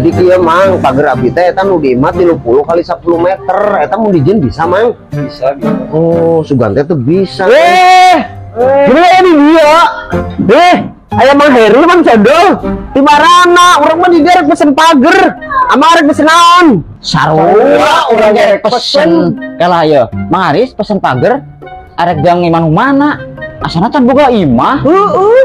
Jadi kieu Mang, pagar abdi teh eta nu di imah 30 kali 10 meter. Eta mun dijieun bisa, Mang? Bisa, bisa. Oh, sugan teh teu bisa. Gimana ini dia? Aya Mang Heri, Mang Codol. Di marana urang mah di dieu rek pesen pagar. Ama rek pesen naon? Sarua urang ge rek pesen. Kalah ye, Mang Aris pesen pagar arek jang imah nu mana? Asana can boga imah. Heeh.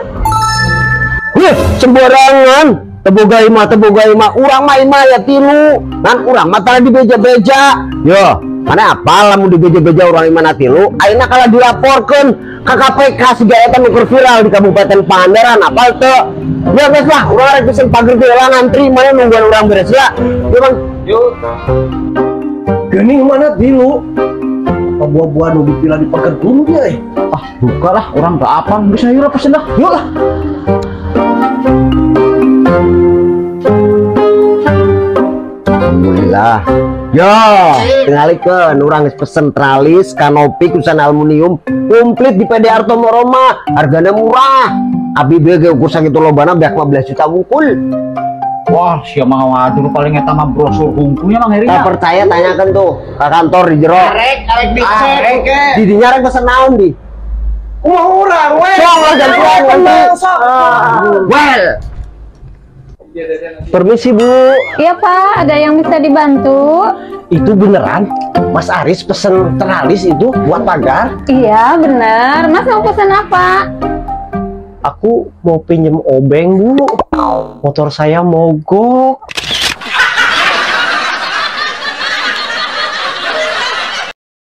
Wih, sembarangan. Teboga imah, teboga imah. Urang mah imah ya tilu. Nan urang mah tara dibeja-beja. Yo, mana apal lamun dibeja-beja urang imah na tilu? Ayeuna kalah dilaporkeun ka KPK siga eta nu keur viral di Kabupaten Pangandaran, apal teu? Ya geus lah, urang rek pesen pagar teh lah ngantri mana nungguan urang beres ya. Yo, Bang. Yuk. Geuning mana tilu? Apa buah-buah nu dipila di pagar dulu dia eh? Ah, buka lah, urang teu apal. Geus ayo lah pesen lah. Yuk lah. Alhamdulillah. Yo, tingalikeun urang geus pesen tralis, kanopi, kusan aluminium komplit di PD Artomo Roma, hargana murah. Abi ge ukur sakitu lobana beak 15 juta wungkul. Wah, sia mah waduh paling eta mah brosur hungkulnya Mang Heri. Tak percaya tanyakan tuh ke kantor di jero. Arek, arek dicek. Di dinya rek pesen naon di? Kumaha urang we? Sok lah gantian nanti. Well. Permisi Bu. Iya Pak, ada yang bisa dibantu? Itu beneran Mas Aris pesen teralis itu buat pagar? Iya bener. Mas mau pesen apa? Aku mau pinjem obeng Bu. Motor saya mogok.